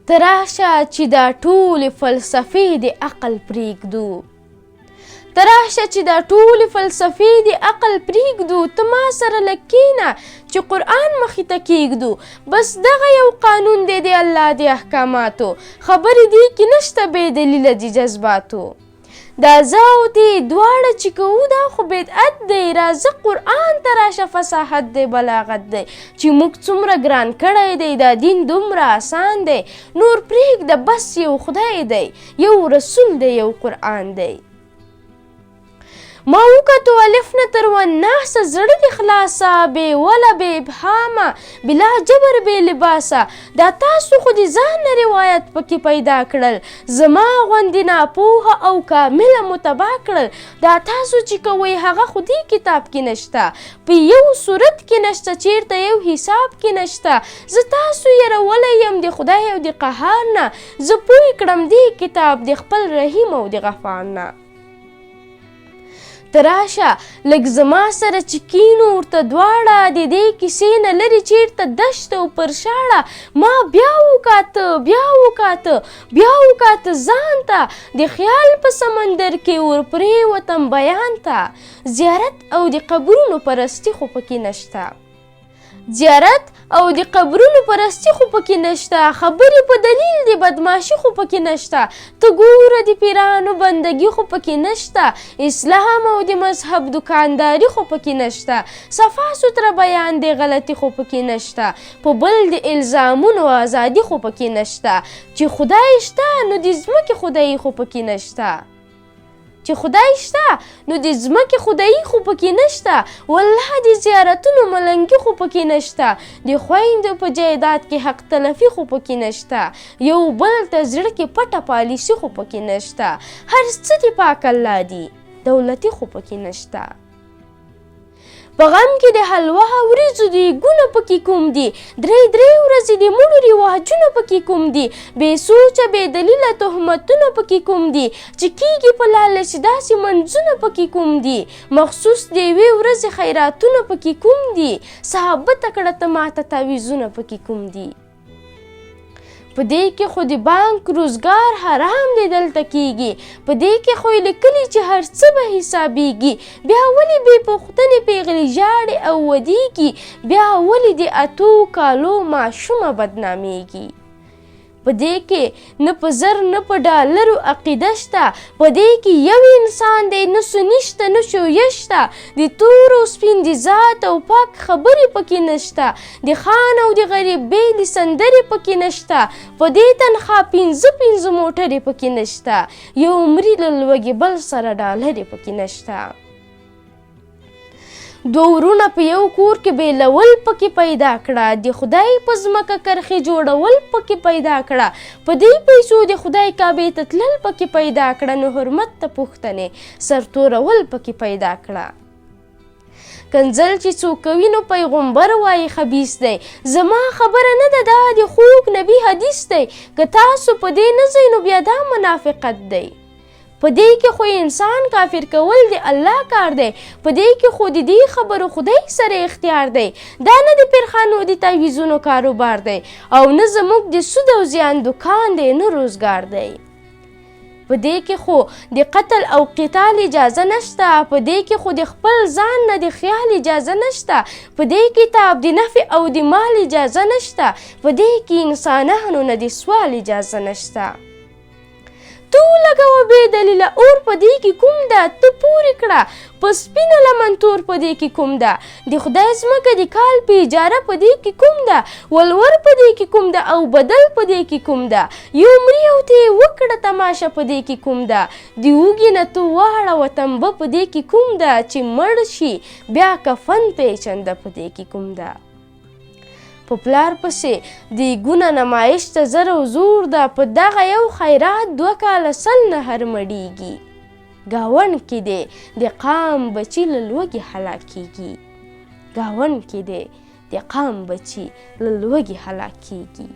ته راشه چې دا ټولې فلسفې د عقل پرېږدو. ته راشه چې دا ټولې فلسفې د عقل پرېږدو. ته ما سره لږ کښېنه چې قرآن مخې ته کېږدو. بس دغه یو قانون دی د الله د احکاماتو. خبرې دې کې نشته بې دلیله د جذباتو. دا زه او دی دواړه چې کوو دا خو بدعت دی. راځه قرآن ته راشه، فصاحت دی، بلاغت دی. چې موږ څومره ګران کړی دی دا دین، دومره آسان دی. نور پرېږده، بس یو خدای دی، یو رسول دی، یو قرآن دی. ما وکتو الف نه تر وناسه، زړه دې خلاصه، بې وله بې ابهامه، بلا جبر بې لباسه. دا تاسو خو دې ځان نه روایت پکې پیدا کړل، زما غوندې ناپوهه او کامله مو تباه کړل. دا تاسو چې کوئ هغه خو دې کتاب کې نشته، په یو صورت کې نشته، چیرته یو حساب کې نشته. زه تاسو یرولی یم د خدای او د قهار نه، زه پوه کړم دې کتاب د خپل رحیم او د غفار نه. ته راشه لږ زما سره چې کینو ورته دواړه، د دې کیسې نه لرې چیرته دشت او پر شاړه. ما بیا وکاته، بیا وکاته، بیا وکاته ځان ته، د خیال په سمندر کې ور پرېوتم بیان ته. زیارت او د قبرونو پرستی خو پکې نشته، زیارت او د قبرونو پرستی خو پکې نشته. خبرې په دلیل دی، بدماشي خو پکې نشته. ته ګوره د پیرانو بندګي خو پکې نشته، اسلام او د مذهب دکانداري خو پکې نشته. صفا سوتره بیان دی، غلطي خو پکې نشته. په بل د الزامونو ازادي خو پکې نشته. چې خدای شته نو د ځمکې خدایي خو پکې نشته، چې خدای شته نو د ځمکې خدایي خو پکې نشته. والله د زیارتونو ملنګي خو پکې نشته، د خویندو په جایداد کې حق تلفي خو پکې نشته، یو بل ته زړه کې پټه پالیسي خو پکې نشته. هر څه دې پاک الله دي، دولتي خو پکې نشته. په غم کې د حلوا وریځو دي ګونه پکې کوم دي؟ درې درې ورځې د مړو رواجونه پکې کوم دي؟ بې سوچه بې دلیله تهمتونه پکې کوم دي؟ چې کیږي په لالچ داسې منځونه پکې کوم دي؟ مخصوص د یوې ورځې خیراتونه پکې کوم دي؟ ثابته کړه ته ماته، تعویذونه پکې کوم دي؟ په دې کې خو د بانک روزګار حرام دی دلته کیږي، په دې کې خو یې لیکلي چې هر څه به حسابیږي. بیا ولې بې پوښتنې پیغلې ژاړي او ودیږي؟ بیا ولې د 8 کالو ماشومه بدنامیږي؟ په دې کې نه په زر نه په ډالرو عقیده شته، په دې کې یو انسان دی، نه سني شته نه شیعه شته. د تور او سپین، د ذات او پاک خبرې پکې نشته، د خان او د غریب بېلې سندرې پکې نشته. په دې تنخوا پنځه پنځه موټرې پکې نشته، یو مري له لوږې بل سره ډالرې پکې نشته. دوه وروڼه په یو کور کې بیلول پکې پیدا کړه، د خدای په ځمکه کرښې جوړول پکې پیدا کړه. په دې پیسو د خدای کعبې ته تلل پکې پیدا کړه، نو حرمت ته پوښتنې سرتورول پکې پیدا کړه. کنځل چې څوک کوي نو پیغمبر وایي خبیث دی. زما خبره نه ده، دا د خوږ نبي حدیث دی. که تاسو په دې نه ځئ نو بیا دا منافقت دی. په دې کې خو انسان کافر کول د الله کار دی، په دې کې خو د دې خبرو خدای سره اختیار دی. دا نه د پیرخانو د تعویذونو کاروبار دی او نه زموږ د سود او زیان دکان دی، نه روزګار دی. په دې کې خو د قتل او قتال اجازه نشته، په دې کې خو د خپل ځان نه د خیال اجازه نشته. په دې کتاب د نفع او د مال اجازه نشته، په دې کې انسانانو نه د سوال اجازه نشته. تو لګوه بې دلیله اور په دې کې کوم ده؟ ته پورې کړه په سپینه لمن تور په دې کې کوم ده؟ د خدای ځمکه د کال په اجاره په دې کې کوم ده؟ ولور په دې کې کوم ده او بدل په دې کې کوم ده؟ یو مري او ته یې وکړه تماشه په دې کې کوم ده؟ د اوږې نه ته واړوه تنبه په دې کې کوم ده؟ چې مړ شي بیا کفن پیچنده په دې کې کوم ده؟ په پلار پسې د ګونه نمایش ته زر او زور ده، په دغه یو خیرات 2 کاله 100 نهر مړیږي. ګاونډ کې دی د قام بچي له لوږې هلاکیږي، ګاونډ کې دی د قام بچي له لوږې هلاکیږي.